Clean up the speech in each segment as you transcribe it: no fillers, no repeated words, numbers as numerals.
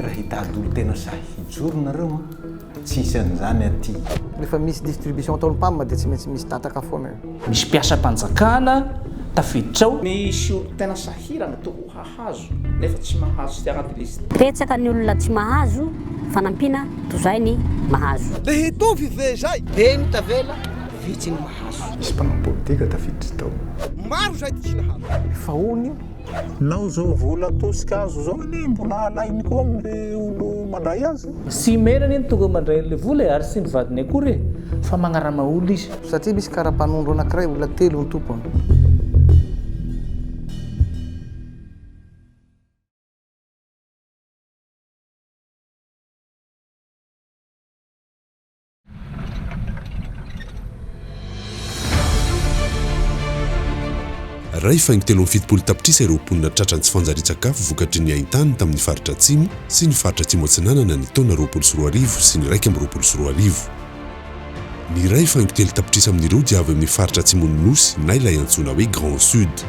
Raha hitady olo tena sahy hijoro nareo an, tsy hisy an'izany aty. Rehefa misy distribution ataon'ny PAM dia tsy maintsy misy tataka foana eo. Misy mpiasam-panjakana tafiditra ao. Misy olo tena sahirana tokony hahazo nefa tsy mahazo tsy agnaty liste. Betsaka ny olona tsy mahazo fanampiana tozay ny mahazo. Le hitovy ve zay? Be ny tavela, vitsy ny mahazo. Misy mpanao politika tafiditra tao. Maro zay tsy nahazo. Efa hono io. Nao zao vola tosika azo zao anie mbola alainy koa amle olo mandray azy. Tsy mena anie no tonga mandray an'ilay vola e, ary tsy ny vadiny akory e, fa magnarama olona izy. Satria misy kara-panondro anankiray olona telo ny tompony. Iray faingo 73 tapitrisa ireo mponina tratran'ny tsy fanjarian-tsakafo vokatry ny haintany tamin'ny faritra Atsimo sy ny faritra Atsimo Atsinanana ny taona 2020 sy ny 2021. Ny iray faingo telo tapitrisa amin'ireo dia avy amin'ny faritra Atsimon'ny Nosy na ilay antsoina hoe Grand Sud.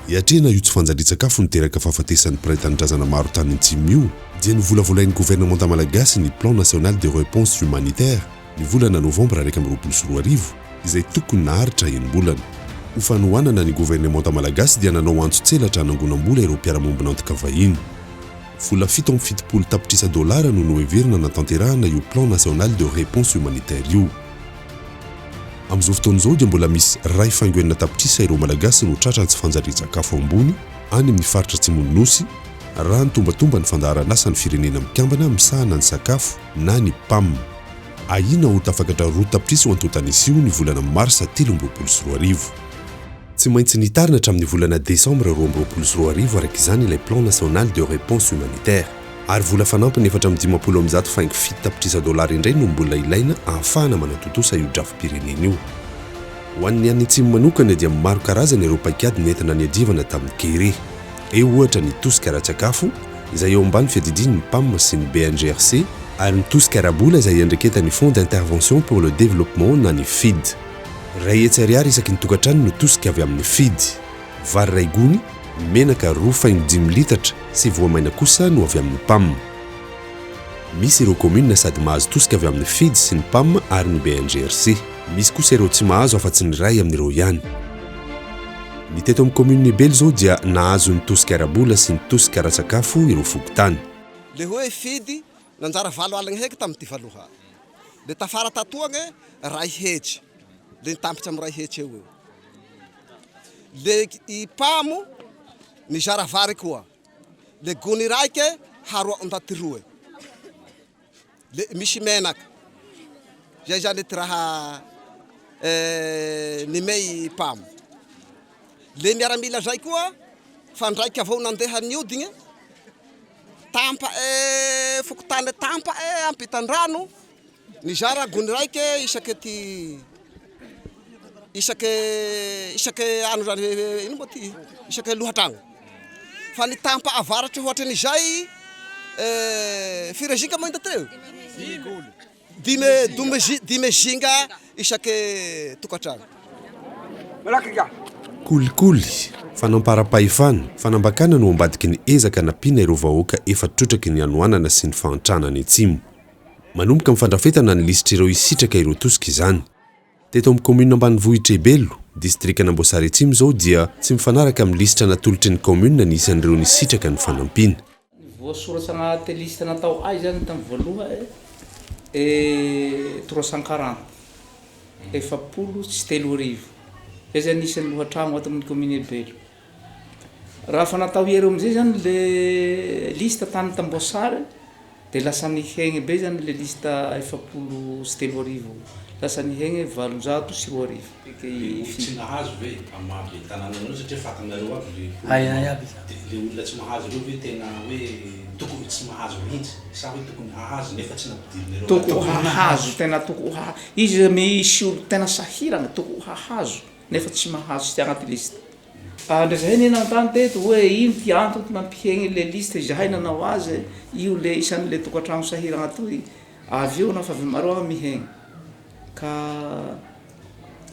Hiatrehana io tsy fanjarian-tsakafo niteraka fahafatesan'ny mpiray tanindrazana maro tany Atsimo io, dia novolavolain'ny governemanta malagasy ny Plan national de réponse humanitaire ny volana novambra 2021, izay tokony naharitra enim-bolana. Ho fanohanana ny governemanta malagasy dia nanao antso tselatra hanangonam-bola ireo mpiara-mombon'antoka vahiny. Vola 77 tapitrisa dolara no noheverina hanatanterahana io Plan national de réponse humanitaire io. Amin'izao fotoana izao dia mbola misy iray faingo enina tapitrisa ireo Malagasy no tratran'ny tsy fanjarian-tsakafo ambony any amin'ny faritra atsimon'ny Nosy, raha ny tombatomban'ny fandaharan'asan'ny Firenena Mikambana misahana ny sakafo na ny PAM. Ahiana ho tafakatra roa tapitrisa io antontan'isa io ny volana marsa 2023. Tsy maintsy nitarina hatramin'ny volana desambra 2022 araka izany ilay Plan national de réponse humanitaire. Ary vola fanampiny 154 faingo fito tapitrisa dolara indray no mbola ilaina ahafahana manatontosa io drafi-pirenena io. Ho an'ny any Atsimo manokana dia maro karazana ireo paikady nentina niadivana tamin'ny kere. Eo ohatra ny tosika ara-tsakafo izay eo ambany fiadidian'ny PAM sy ny BNGRC ary ny tosika ara-bola izay iandraiketan'ny Fonds d'intervention pour le développement na ny FID. 100 ariary isaky ny tokantrano no tosika avy amin'ny FID. Vary iray gony, menaka roa faingo dimy litatra sy voamaina kosa no avy amin'ny PAM. Misy ireo kaominina sady mahazo tosika avy amin'ny FID sy ny PAM ary ny BNGRC. Misy kosa ireo tsy mahazo afa-tsy ny iray amin'ireo ihany. Ny teto amin'ny kaominina Ibelo izao dia nahazo ny tosika ara-bola sy ny tosika ara-tsakafo ireo fokontany. Le hoe fidy nanjara valo aligny heky tamy ty valoha. Le tafara tatoagne ray hetsy, le nitampitsy amy ray hetsy eo eo. Le i Pamo nizara vary koa, le gony raike haroa ndaty roe. Le misy menaka. Zay zany ty raha nimey i Pamo. Le miaramila zay koa fa ndraiky avao nandeha niodigne tampa'e fokontany tampa'e ampitandrano nizara gony raike isake ty isake isake ano zany ino moa ty isake lohatragno fa ny tampa avaratry hoatran'izay firy zinga moa hita teo dime dome dime zinga isake tokantrano. Kolikoly, fanamparam-pahefana, fanambakana no ambadiky ny ezaka nampiana ireo vahoaka efa trotraky ny hanoanana sy ny fahantrana any Atsimo. Manomboka amin'ny fandrafetana ny lisitr'ireo hisitraka ireo tosika izany. Teto amin'ny kaominina ambanivohitra Ebelo, distrikan'Amboasary Atsimo izao dia tsy mifanaraka amin'ny lisitra natolotry ny kaominina ny isan'ireo nisitraka ny fanampiana. Ny voasoratra agnaty liste natao ahy zany tamin'ny voaloha'e 340, 340, zay zany isan'ny lohatragno ato amin'ny commune Ebelo. Raha fa natao iereo amizay zany le liste tany Tamboasary de lasa nihegny be zany le liste 3040, lasa nihegny 2008. Le olo tsy nahazo ve amin'ny maha ben'ny tanàna anareo satria fatinareo aby le olona de le olona tsy mahazo reo ve tena hoe tokony tsy mahazo mihitsy sa hoe tokony hahazo nefa tsy nampidirinareo anaty Toko hahazo tena toko haha izy misy olo tena sahirana toko hahazo nefa tsy mahazo tsy agnaty liste. Ndra zahay anie nanontany teto hoe ino ty antony nampihegny le liste izahay nanao azy io le isan'le tokantragno sahiragna toy avy eo nafa avy maro agny mihegny ka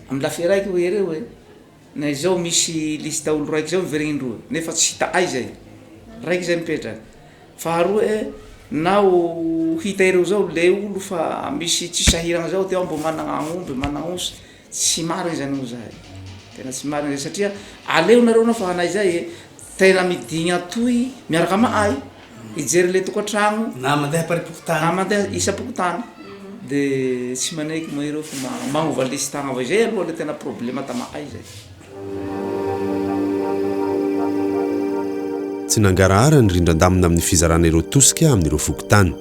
amy lafy raiky hoy ereo hoe na izao misy liste olo raiky zao miverigny indroa nefa tsy hita aiza e. Raiky zay mipetraky. Faharoa e, naho hita ireo zao le olo fa misy tsy sahiragna zao teo mbo managna agnomby, managna osy, tsy marigny zany hoy zahay, tena tsy marigny zay satria aleo nareo nao fa anay zay e, tena midigna atoy miaraka ama'ay hijery le tokantragno, Na mandeha pari-pokontany. na mandeha isam-pokontany, de tsy maneky moa ireo fa magnova liste agny avao, zay aloha le tena problema tama'ay zay. Tsy nangarahara ny rindran-damina amin'ny fizarana ireo tosika amin'ireo fokontany.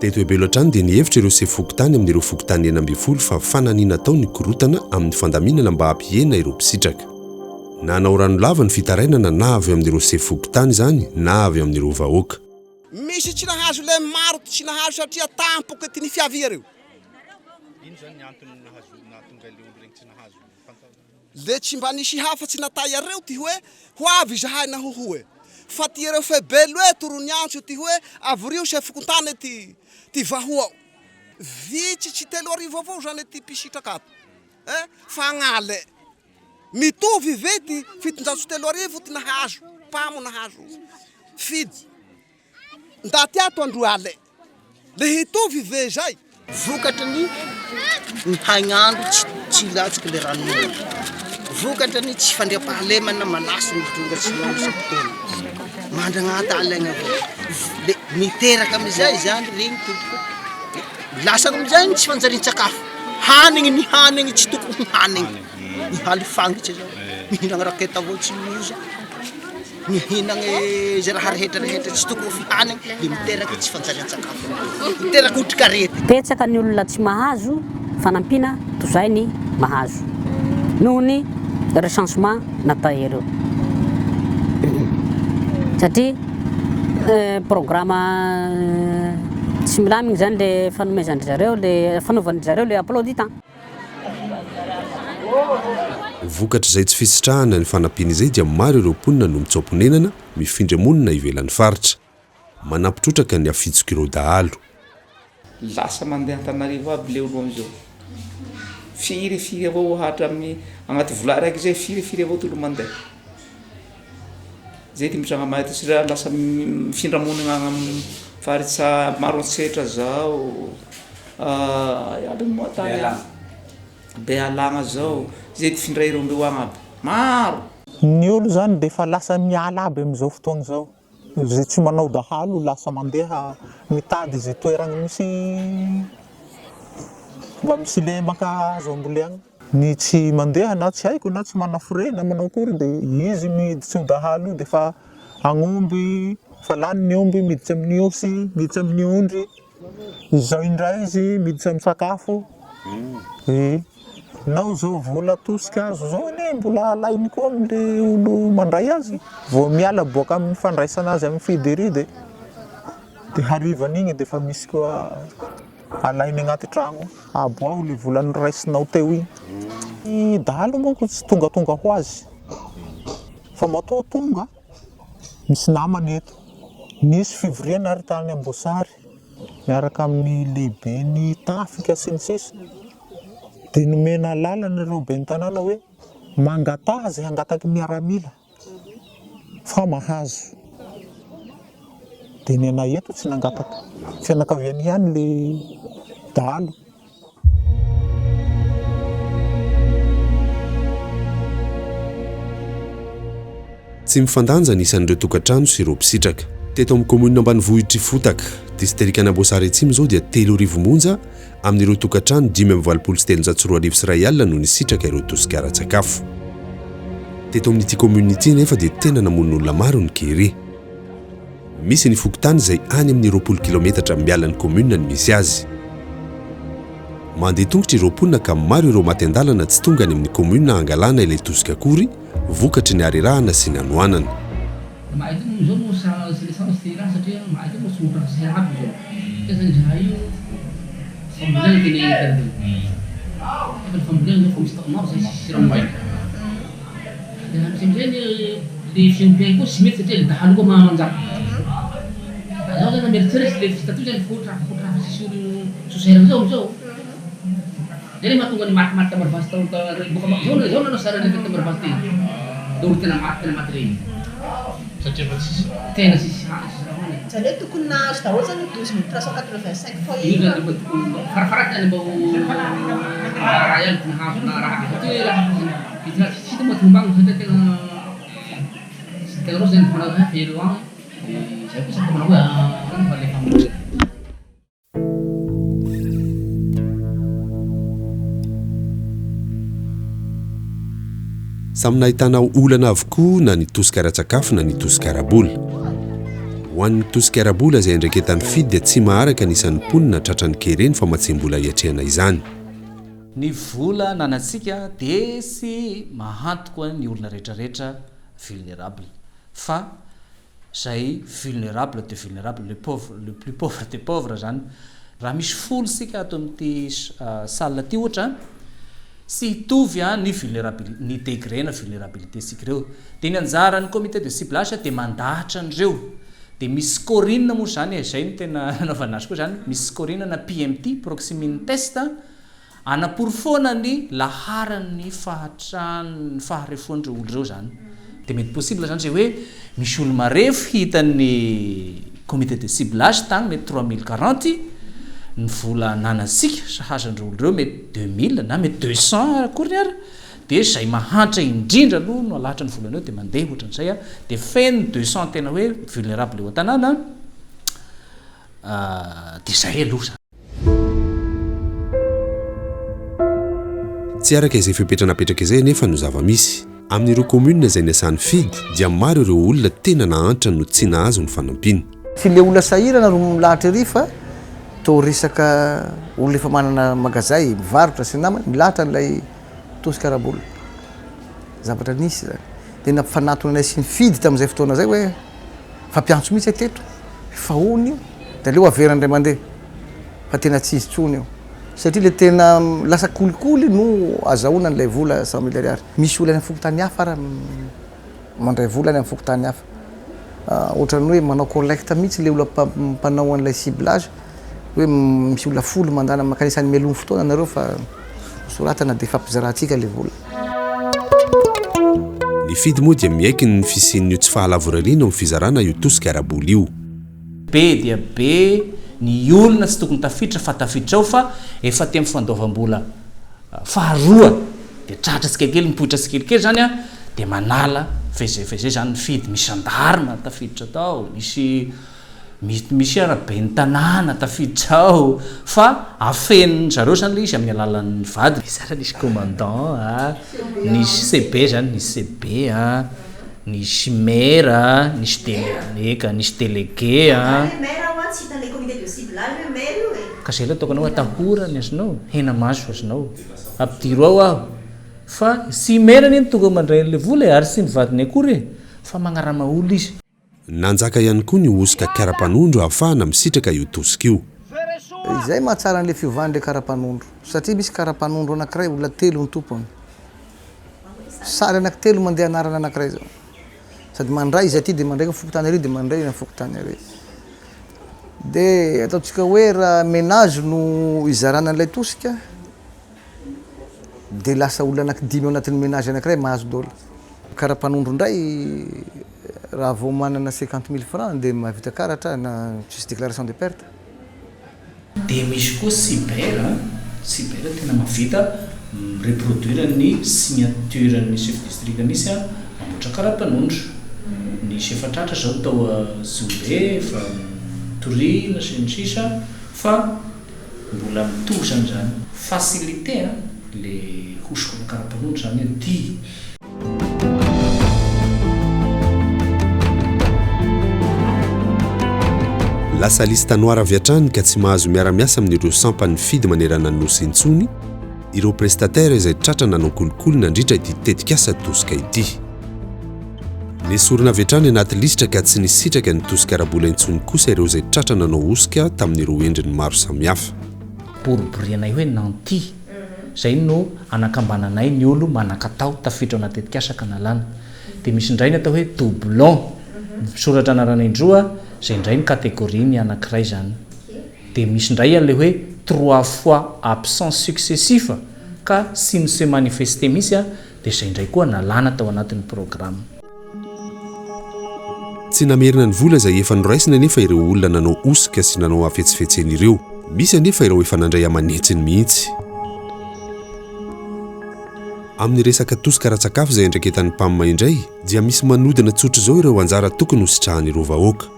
Teto Ebelo hatrany dia nihevitra ireo sefo fokontany amin'ireo fokontany 16 fa fananiana atao ny korontana amin'ny fandaminana mba hampihena ireo mpisitraka. Nanao ranolava ny fitarainana na avy amin'ireo sefo fokontany izany na avy amin'ireo vahoaka. Misy tsy nahazo le maro tsy nahazo satria tampoka ty ny fiavia reo. Ino zany ny antony nahatonga le olo regny tsy nahazo? Le tsy mba nisy hafa tsy natà iareo ty hoe, Ho avy izahay naho hoe. Fa ty iereo fe belo eto ro niantso ty hoe, Avorio se fokontane ty ty vahoa'o. Vitsy tsy 3000 avao zane ty mpisitrak' ato eh, fa agn'ale. Mitovy ve ty 37 ty nahazo mpamo nahazo fidy. Ndaty ato andro ale. Le hitovy ve zay? Vokatry ny ny haign'andro tsy tsy latsaka le ranonorana. Vokatry ny tsy fandriampahalemana malaso ny tonga tsy manao isam-potoana. Mandragnata ala agny avao. Le miteraka amizay zany regny tompoko. Lasa amizay ny tsy fanjarian-tsakafo. Hanigny ny hanigny tsy tokony ho hanigny. Mihaly fangitry zao, mihinagna raketa avao tsy loza. Mihinagna izay raha rehetra rehetra tsy tokony ho fihanigny dia miteraka tsy fanjarian-tsakafo, miteraka otrikaretina. Betsaka ny olona tsy mahazo fanampiana toy izay ny mahazo noho ny recensement natao ireo satria programme tsy milamigny zany le fanomezan-dry zareo le fanaovan-dry zareo le emploi du temps. Vokatr'izay tsy fisitrahana ny fanampiana izay dia maro ireo mponina no mitsoa-ponenana, mifindra monina ivelan'ny faritra. Manampy trotraka ny hafitsok'ireo dahalo. Lasa mandeha Antananarivo aby le olo amizao. Firy firy avao ohatra amin'ny agnaty vola raiky zay firy firy avao ty olo mandeha. Zay ty mitranga mahay ty satria lasa mifindra monina agny amin'ny faritsa Maroantsetra zao. Aia aby moa tany agny? Bealagna zao. Zay ty findra ireo mbeo agny aby. Maro. Ny olo zany de efa lasa miala aby amizao fotoagna zao, ze tsy manao dahalo lasa mandeha mitady ze toeragna misy mba misy lemaka azo amboleagna. Ny tsy mandeha na tsy haiko na tsy mana frais na manao akory de izy miditsy ho dahalo io de efa agnomby efa lany ny omby miditsy amin'ny osy, miditsy amin'ny ondry, izao indray izy miditsy amin'ny sakafo, e nao zao vola tosika azo zao anie mbola alainy koa amle olo mandray azy, vao miala boaka amin'ny fandraisana azy amin'ny fiderie de de harivan'igny de efa misy koa Alainy agnaty tragno, aboaho le vola noraisinao teo igny. Ny dahalo manko tsy tongatonga ho azy fa matoa tonga misy namany eto. Nisy fivoriana ary tany Amboasary miaraka amin'ny lehiben'ny tafika sy ny sisa dia nomena alalana ireo ben'ny tanàna hoe mangataha izay hangataky miaramila. Fa mahazo. Dia ny anay eto tsy nangataka. Fianakaviany ihany le dahalo. Tsy mifandanja ny isan'ireo tokantrano sy ireo mpisitraka. Teto amin'ny kaominina ambanivohitr'Ifotaka, distrikan'Amboasary Atsimo izao dia 3000 monja Amin'ireo tokantrano 2385 no nisitraka ireo tosika ara-tsakafo. Teto amin'ity commune ity anefa dia tena namono olona maro ny kere. Misy ny fokontany izay any amin'ny 20 kilaometatra miala ny commune no misy azy. Mandeha tongotra ireo mponina ka maro ireo maty an-dalana tsy tonga any amin'ny commune hangalana ilay tosika akory vokatry ny harerahana sy ny hanoanana. Mahay ty moa izao moa sa sy le sens ty raha satria mahay ty moa tsy ohatran'ny saina aby izao. Satria zany izahay io fambolena tena interdit. Nefa ny fambolena zao efa misy taona maro zay tsisy rano maina. Dia raha misy amizay anie le fiompiana koa tsy mety satria le dahalo koa maha manjaka. Zaho zany mieritreritry le fitatoa zany fa ohatran'ny ohatran'ny tsisy olo sous-serre zao amizao. Zay le mahatonga ny maty maty tamarivazy tao boka zao zao nanao sary an'ilay tamarivazy teny. Daholo tena maty tena maty regny. Satria efa tsisy raha. Tena tsisy raha tsisy raha hoanina. Izany hoe tokony nahazo daholo izany io 12 385 foyer Io io zany mba tokony mba farafaharatsiny zany mba ho raha ihany tokony hahazo na raha satria raha tsy hita moa tombagna satria tena tsy tena roso zany manao hoe feno agny de zay kosa fa manao hoe ah fa le fambolena. Samy nahitana olana avokoa na ny tosika ara-tsakafo na ny tosika ara-bola. Ho an'ny tosika ara-bola izay andraiketan'ny FID dia tsy maharaka ny isan'ny mponina tratran'ny kere ny famatsiam-bola hiatrehana izany. Ny vola ananantsika dia tsy mahantoko ny olona rehetrarehetra vulnerable fa zay vulnerable de vulnerable, le pauvre, le plus pauvre des pauvres zany. Raha misy folo isika ato amin'ity salle ity ohatra, tsy hitovy ny vulnerabili-, ny degré na vulnerabilité tsika ireo. Dia ny anjaran'ny comité de ciblage dia mandahatra an'ireo. Dia misy scoring moa izany e, izay no tena anaovana azy koa izany, misy scoring na PMT, proximine test, Anaporofoana ny laharan'ny fahatran'ny faharefoan'ireo olona ireo izany. Dia mety possible izany izay hoe misy olo marefo hitan'ny comité de ciblage tagny mety 3040, ny vola ananantsika sahaza an'ireo olona ireo mety 2000 na mety 200 akoriny ara, dia izay mahantra indrindra aloha no alahatra ny volana eo dia mandeha ohatran'izay a, dia feno ny 200 tena hoe vulnerable eo an-tanàna, dia izay aloha izany. Tsy araka izay fepetra napetraka izay anefa no zava-misy. Amin'ireo commune izay niasan'ny Fidy dia maro ireo olona tena nahantra no tsy nahazo ny fanampiana. Tsy le olona sahirana ro milahatra ery fa tô resaka olona efa manana magazay, mivarotra sy ny namany, milahatra an'ilay tosika ara-bola. Zavatra nisy zany. Dia nampifanatona anay sy ny Fidy tamin'izay fotoana izay hoe fampiantso mihitsy aho teto, fa hono io, dia aleo averina indray mandeha. Fa tena tsy izy intsony io. Satria le tena lasa kolikoly no azahoana an'ilay vola 100 mille ariary. Misy olona any amin'ny fokontany hafa ara mandray vola any amin'ny fokontany hafa. Ohatran'ny hoe manao collecte mihitsy le olona mpanao an'ilay ciblage hoe misy olona folo mandana mankany any mialoha ny fotoana nareo fa soratana dia ifampizarantsika le vola. Ny Fidy moa dia miaiky ny fisian'io tsy fahalavorariana eo amin'ny fizarana io tosika ara-bola io. Be dia be ny olona tsy tokony tafiditra fa tafiditra ao fa efa aty amin'ny fandoavam-bola faharoa dia tratra tsikelikely mipoitra tsikelikely zany an dia manala fezay fezay zany mifidy misy gendarme tafiditra tao misy misy misy ara ben'ny tanàna tafiditra ao fa afenin zareo zany le izy amin'ny alalan'ny vadiny nisy ara nisy commandant a nisy CB zany nisy CB a Nisy maire a, nisy dele, eka, nisy délégué a. Zany hoe maire hoa tsy hitan'ilay comité de ciblage hoe maire io e. Ka zay aloha ataoko anao atahorany azonao, hena-maso azonao. Ampidiro ao aho. Fa tsy maire anie no tonga mandray an'ilay vola e, ary tsy ny vadiny akory e, fa magnarama olona izy. Nanjaka ihany koa ny hosoka kara-panondro ahafahana misitraka io tosika io. Izay mahatsara an'ilay fiovan'ilay kara-panondro satria misy kara-panondro anankiray olona telo ny tompony. Sary anankitelo mandeha anarana anankiray zao. Sady mandray izy aty dia mandray ny fokontany ary dia mandray ny fokontany ary. Dia ataontsika hoe raha ménage no izarana an'ilay tosika dia lasa olona anankidimy ao anatin'ny ménage anankiray mahazo daholo. Kara-panondro indray raha vao manana 50 mille francs dia mahavita karatra na tsisy déclaration de perte. Dia misy koa cyber an, cyber tena mahavita mi-reproduire ny signature ny chef district mihitsy an, mamboatra karapanondro. Nisy efa tratra izao tao Tsihombe efa notoriana sy ny sisa fa mbola mitohy izany izany. Facilité an, le hosoka karapanondro izany aty. Lasa liste noire avy hatrany ka tsy mahazo miara-miasa amin'ireo sampan'ny fidy manerana ny Nosy intsony ireo prestataires izay tratra nanao kolikoly nandritra ity tetikasa tosika ity. Nesorina avy hatrany anaty lisitra ka tsy nisitraka ny tosika ara-bola intsony kosa ireo izay tratra nanao hosoka tamin'ireo endriny maro samihafa. Boriborianay hoe Nanty. Izay no anakambananay ny olo manan-katao tafiditra ao anaty tetikasa ka nalana. Dia misy indray ny atao hoe doublon, misoratra anarana indroa, izay indray ny catégorie ny anankiray izany. Dia misy indray an'ilay hoe trois fois absent successif ka tsy ni se manifester mihitsy dia izay indray koa nalana tao anatin'ny programme. Tsy namerina ny vola izay efa noraisiny anefa ireo olona nanao hosoka sy nanao hafetsifetsena ireo. Misy anefa ireo efa nandray aman'hetsiny mihitsy. Amin'ny resaka tosika ara-tsakafo izay andraiketan'ny PAM indray dia misy manodina tsotr'izao ireo anjara tokony hositrahan'ireo vahoaka.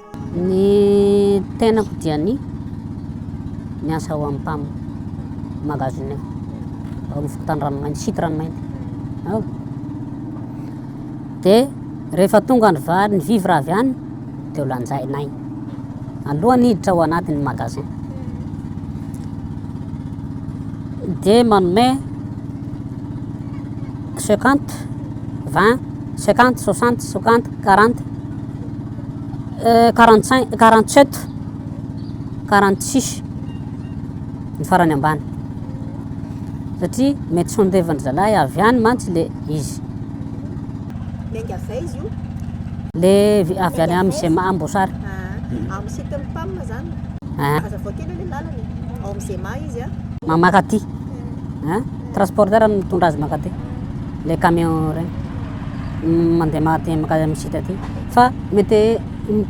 Ny tenako dia ny miasa ao amin'ny PAM magasin ao amin'ny fokontany Ranomainty, site Ranomainty ao. Dia rehefa tonga ny vary, ny vivre avy any dia ho lanjainay alohan'ny hiditra ao anatin'ny magasin. Dia manome 50, 20, 50, 60, 50, 40, 45, 47, 46 ny farany ambany satria mety sondevan-dry zalahy avy any mantsy le izy. Miainga avy aiza io? Le avy any amin'ny Zema Amboasary. Ah, amin'ny site ny PAM zany. Ah. Azavao kely aloha lalana e. Ao amin'ny Zema izy a. Makaty. Ah, transporteur no mitondra azy makaty. Le camion regny. Mandeha makaty maka amin'ny site aty. Fa mety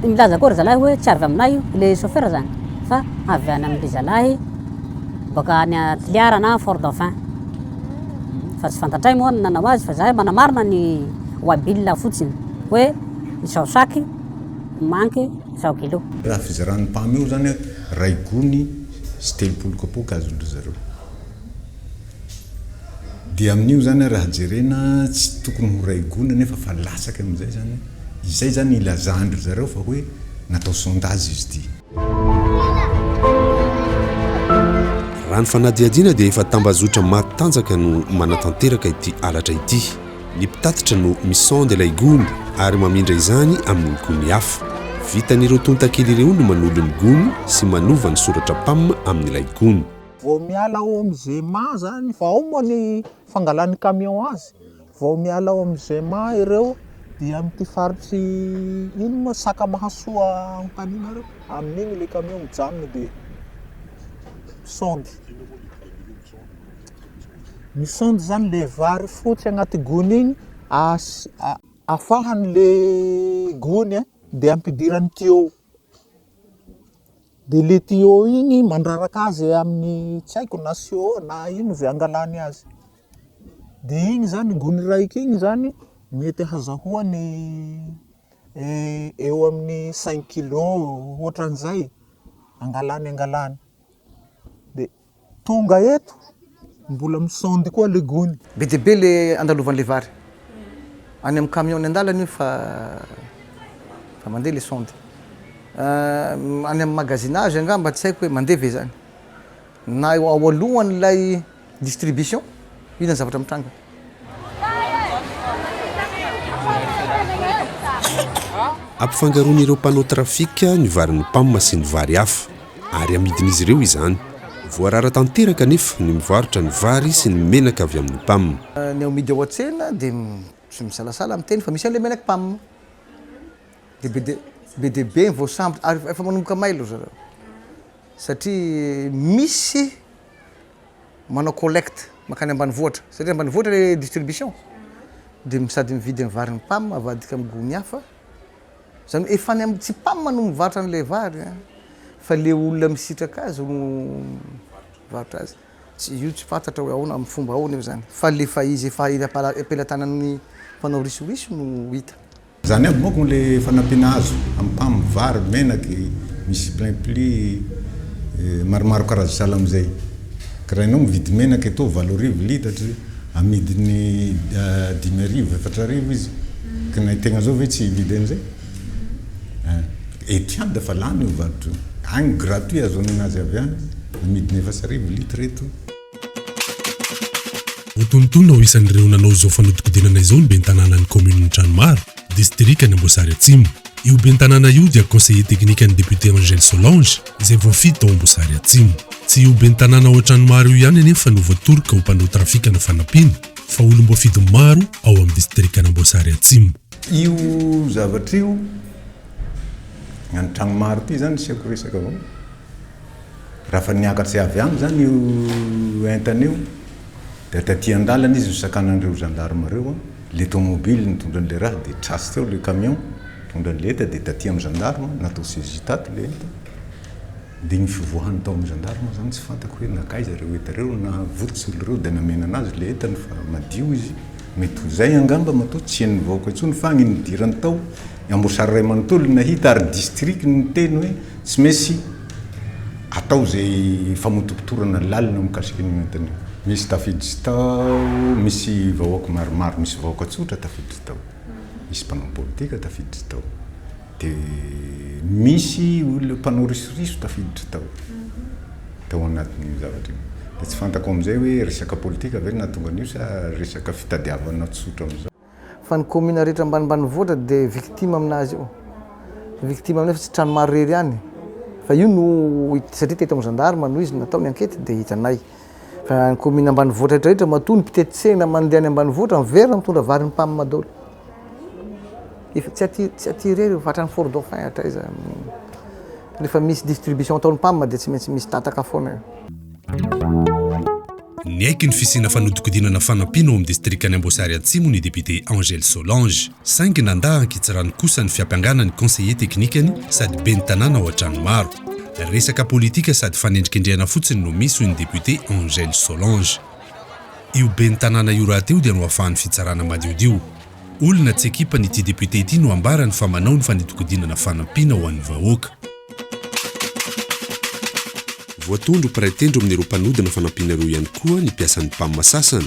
milaza koa ry zalahy hoe tsy avy aminay io, le chauffeur zany, fa avy any amin-dry zalahy baka any Toliara na Fort Dauphin. Fa tsy fantatray moa ny nanao azy fa zahay manamarina ny waybill fotsiny hoe izao sac manque izao kilo. Raha fizaran'ny PAM io zany iray gony sy 30 kapoaka azon-dry zareo. Dia amin'io zany raha jerena tsy tokony ho iray gony anefa fa latsaka amin'izay zany, izay zany ilazan-dry zareo fa hoe natao sondage izy ity. Raha ny fanadihadiana dia efa tambazotra matanjaka no manatanteraka ity halatra ity. Ny mpitatitra no misonde ilay gony ary mamindra izany amin'ny gony hafa. Vitan'ireo tontakely ireo ny manolo ny gony sy manova ny soratra pam amin'ilay gony. Vao miala ao amin'ny Zema zany, vao ao moa ny fangalan'ny camion azy, vao miala ao amin'ny Zema ireo dia amin'ity faritry ino moa Sakamahasoa Antanimora, amin'igny le camion mijanona dia misondy. Misondy zany le vary fotsy agnaty gony igny as- afahany le gony dia ampidirany tuyau. De le tuyau igny mandraraka azy amin'ny tsy haiko na seau na ino ze angalany azy. De igny zany gony raiky igny zany mety ahazahoany eo amin'ny cinq kilo ohatran'izay angalany angalany. De Tonga eto, mbola misondy koa le gony. Be dia be le andalovan'le vary. Any amin'ny camion any andalana io fa fa mandeha le sonde. Any amin'ny magasinage angamba tsy haiko hoe mandeha ve zany. Na ao alohan'ilay distribution, inona ny zavatra mitranga. Ampifangaroan'ireo mpanao trafika ny varin'ny PAM sy ny vary hafa ary amidin'izy ireo izany. Voarara tanteraka anefa ny mivarotra ny vary sy ny menaka avy amin'ny PAM. Ny amidy ao an-tsena dia tsy misalasala miteny fa misy an'ilay menaky PAM. Dia be dia be dia be ny voasambotra ary efa manomboka mailo ry zareo satria misy manao collecte mankany ambanivohitra satria ambanivohitra le distribution de sady mividy ny varin'ny pam avadika amin'ny gony hafa, zany hoe efa any amin'ny tsy pam no mivarotra an'ilay vary an, fa le olona misitraka azy no mivarotra azy, tsy io tsy fantatra hoe ahoana amin'ny fomba ahoana io zany fa le fa izy efa eny am-pelatanan'ny mpanao risoriso no hita. Zany aby manko le fanampiana azo am pam, vary, menaky, misy plein pli, maromaro karaza sahala amizay. Ka raha enao mividy menaka eto 8000 litatry, amidiny 5000, 4000 izy, ka na tegna zao ve tsy hividy anizay? Ein, eto ihany dafa lany io varotra io, agny gratuit ahazoana anazy avy agny, amidiny 1004 litre eto. Voatonontonona ho isan'ireo nanao izao fanodikodinana izao ny ben'ny tanànan'ny kaominin'i Tranomaro, distrikan'i Amboasary Atsimo. Io ben'ny tanàna io dia conseiller teknikan'ny député Angèle Solange, izay voafidy tao Amboasary Atsimo. Tsy io ben'ny tanàna ao Tranomaro io ihany anefa no voatoroka ho mpanao trafikana fanampiana, fa olom-boafidy maro ao amin'ny distrikan'Amboasary Atsimo. Io zavatra io, any Tranomaro ity izany asiako resaka avao. Raha fa niakatra avy any izany io entana io dia taty an-dalana izy nosakanan'ireo gendarme ireo, le tomobile nitondra an'ilay raha dia tratra teo le camion. Nitondra an'ilay entana dia taty amin'ny gendarme, natao saisie tato ilay entana. Dia ny fivoahany tao amin'ny gendarme zany tsy fantako hoe nankaiza ireo entana ireo na votsotra ireo dia namena anazy ilay entana fa madio izy. Mety ho izay angamba matoa tsy henon'ny vahoaka intsony fa ny nidirany tao, ny Amboasary iray manontolo no nahita ary district no niteny hoe tsy maintsy atao izay famotopotorana lalina mikasika an'io entana io. Misy tafiditra tao, misy vahoaka maromaro, misy vahoaka tsotra tafiditra tao, misy mpanao politika tafiditra tao, dia misy olona mpanao risoriso tafiditra tao, tao anatin'io zavatra io. Dia tsy fantako amin'izay hoe resaka politika ve no nahatonga an'io sa resaka fitadiavana tsotra amin'izao. Fa ny commune rehetra ambanimbanivohitra dia victime aminazy io. Victime amin'io fa tsy trano maro irery ihany. Fa io no satria teto amin'ny gendarme no izy natao ny enquête dia hitanay. Fa ny commune ambanivohitra rehetra rehetra matoa ny mpitety tsena mandeha any ambanivohitra miverina mitondra vary ny PAM daholo. Efa tsy aty tsy aty irery io fa hatrany Fort Dauphin hatraiza. Rehefa misy distribution ataon'ny PAM dia tsy maintsy misy tataka foana io. Niaiky ny fisiana fanodikodinana fanampiana ao amin'ny distrikan'i Amboasary Atsimo ny depiote Angèle Solange. Saingy nandà ankitsirano kosa ny fiampangana ny conseiller teknikany sady ben'ny tanàna ao Antranomaro. Resaka politika sady fanendrikendrehana fotsiny no misy hoy ny depiote Angèle Solange. Io ben'ny tanàna io rahateo dia nohafahan'ny fitsarana madiodio. Olona tsy ekipany ity depiote ity no ambarany fa manao ny fanodikodinana fanampiana ho an'ny vahoaka. Voatondro mpiray tendro amin'ireo mpanodina fanampiana ireo ihany koa ny mpiasan'ny Pam sasany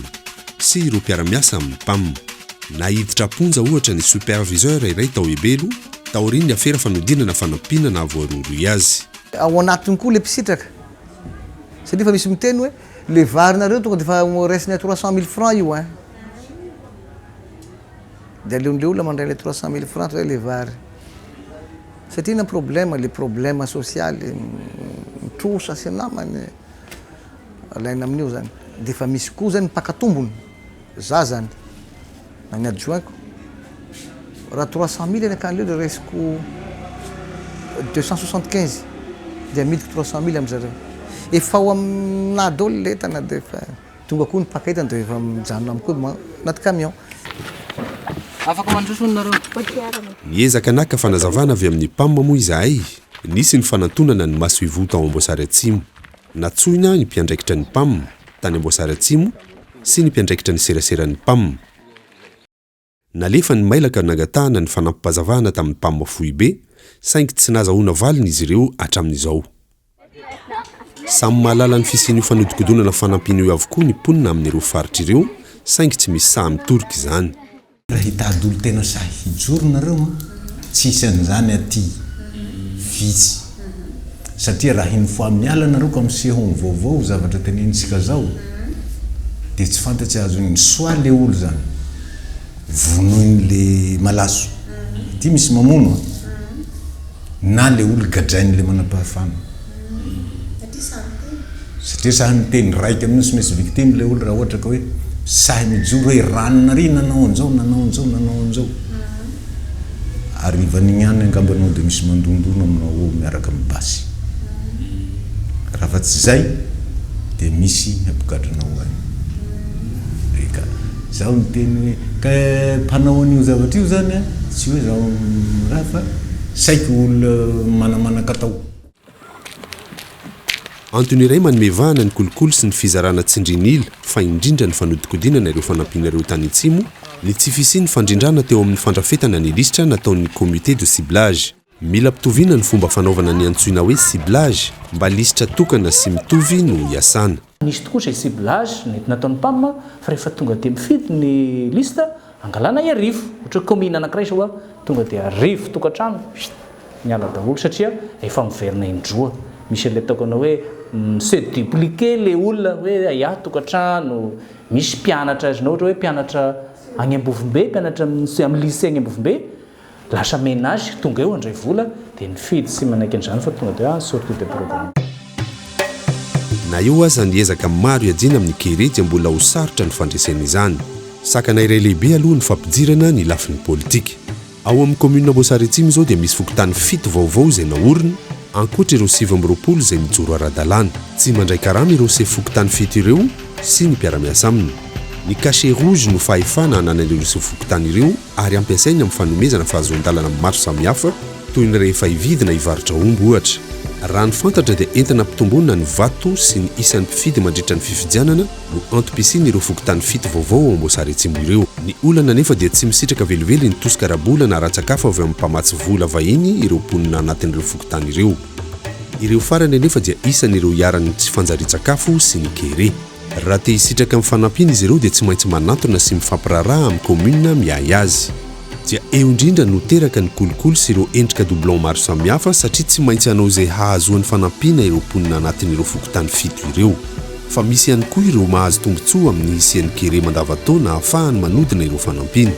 sy ireo mpiara-miasa amin'ny Pam. Naiditra am-ponja ohatra ny superviseur iray tao Ebelo taorian'ny afera fanodinana fanampiana nahavoarohirohy azy. Ao anatiny koa le mpisitraka satria efa misy miteny hoe le varinareo tonga de efa raisinay 300 mille francs io ein. De aleon'le olona mandray le 300 mille francs toy izay le vary. Satria inona problème, le problème social, ny trosa sy ny namany, alaina amin'io zany. De efa misy koa zany mpaka tombony, za zany, na ny adjoint-ko, raha 300 mille ny akany leo raisiko 275 de amidiko 300 mille amin-jareo. Efa ao aminà daholo le entana de efa. Tonga koa ny mpaka entana dia efa mijanona aminy koa anaty camion. Afaka mandroso hono nareo. Niezaka naka fanazavana avy amin'ny PAM moa izahay, nisy ny fanantonana ny masoivoho tao Amboasary Atsimo. Natsoina ny mpiandraikitra ny PAM tany Amboasary Atsimo sy ny mpiandraikitra ny seraseran'ny PAM. Nalefa ny mailaka nangatahana ny fanampim-pazavana tamin'ny PAM foibe, saingy tsy nazahoana valiny izy ireo hatramin'izao. Samy mahalala ny fisian'io fanodikodonana fanampiana io avokoa ny mponina amin'ireo faritra ireo, saingy tsy misy sahy mitorika izany. Raha hitady olo tena sahy hijoro nareo an, tsy hisy an'izany aty, vitsy. Satria raha une fois miala nareo ka miseho am vaovao zavatra tenenintsika zao de tsy fantatsy azony soit le olo zany vonoiny le malaso aty misy mamono an na le olo gadrainy le manam-pahefana Satria sahy miteny raika amin'io tsy maintsy victime ilay olona raha ohatra ka hoe sahy mijoro hoe ranona ary nanao an'izao, nanao an'izao, nanao an'izao. Harivan'igny ihany angamba anao dia misy mandondona aminao ao miaraka amin'ny basy. Raha fa tsy izay dia misy hampigadra anao any. Eka, zaho niteny hoe ka mpanao an'io zavatra io zany an, tsy hoe zaho raha fa saiky olona manamanan-katao. Antony iray manome vahana ny kolikoly sy ny fizarana tsindrin'ila fa indrindra ny fanodikodinana ireo fanampiana ireo tany Atsimo ny tsy fisian'ny fandrindrana teo amin'ny fandrafetana ny lisitra nataon'ny comité de ciblage. Mila ampitoviana ny fomba fanaovana ny antsoina hoe ciblage mba lisitra tokana sy mitovy no hiasana. Nisy tokoa izay ciblage nety nataon'ny PAM fa rehefa tonga dia mifidy ny liste angalana Iarivo, ohatra hoe commune anankiray izao tonga dia arivo tokantrano, huit! Miala daholo satria efa miverina indroa. Misy an'ilay ataoko anao hoe mi-se dupliquer ilay olona hoe aia tokantrano, misy mpianatra azonao ohatra hoe mpianatra any Ambovombe, mpianatra amin'ny lycée any Ambovombe, lasa ménage tonga eo handray vola dia nifidy tsy manaiky an'izany fa tonga dia sortie de programme. Na eo aza ny ezaka maro iadiana amin'ny kere dia mbola ho sarotra ny fandresena izany. Sakana iray lehibe aloha ny fampidirana ny lafiny politika. Ao amin'ny kaominina Amboasary Atsimo izao dia misy fokontany fito vaovao izay naorina, ankoatra ireo 29 izay mijoro ara-dalàna. Tsy mandray karama ireo sefo fokontany fito ireo sy ny mpiara-miasa aminy. Ny cachet rouge no fahefana ananan'ireo sefo fokontany ireo ary ampiasainy amin'ny fanomezana fahazoan-dalana maro samihafa toy ny rehefa hividy na hivarotra omby ohatra. Raha ny fantatra dia entina ampitomboina ny vato sy ny isan'ny mpifidy mandritra ny fifidianana no antom-pisian'ireo fokontany fito vaovao ao Amboasary Atsimo ireo. Ny olana anefa dia tsy misitraka velively ny tosika ara-bola na ara-tsakafo avy amin'ny mpamatsy vola vahiny ireo mponina anatin'ireo fokontany ireo. Ireo farany anefa dia isan'ireo iharan'ny tsy fanjarian-tsakafo sy ny kere. Raha te hisitraka ny fanampiana izy ireo dia tsy maintsy manantona sy mifampiraharaha amin'ny kaominina miahy azy. Dia eo indrindra no teraka ny kolikoly sy ireo endrika doublon maro samihafa satria tsy maintsy hanao izay hahazoany fanampiana ireo mponina anatin'ireo fokontany fito ireo. Fa misy ihany koa ireo mahazo tombontsoa amin'ny hisian'ny kere mandavantaona ahafahany manodina ireo fanampiana.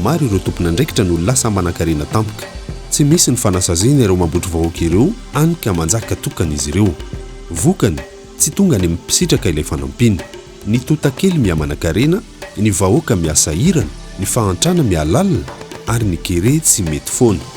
Maro ireo tompon'andraikitra no lasa manankarena tampoka. Tsy misy ny fanasaziana ireo mambotry vahoaka ireo any ka manjaka tokana izy ireo. Vokany, tsy tonga any amin'ny mpisitraka ilay fanampiana. Ny tontakely miha-manankarena, ny vahoaka miha-sahirana, ny fahantrana miha-lalina ary ny kere tsy mety foana.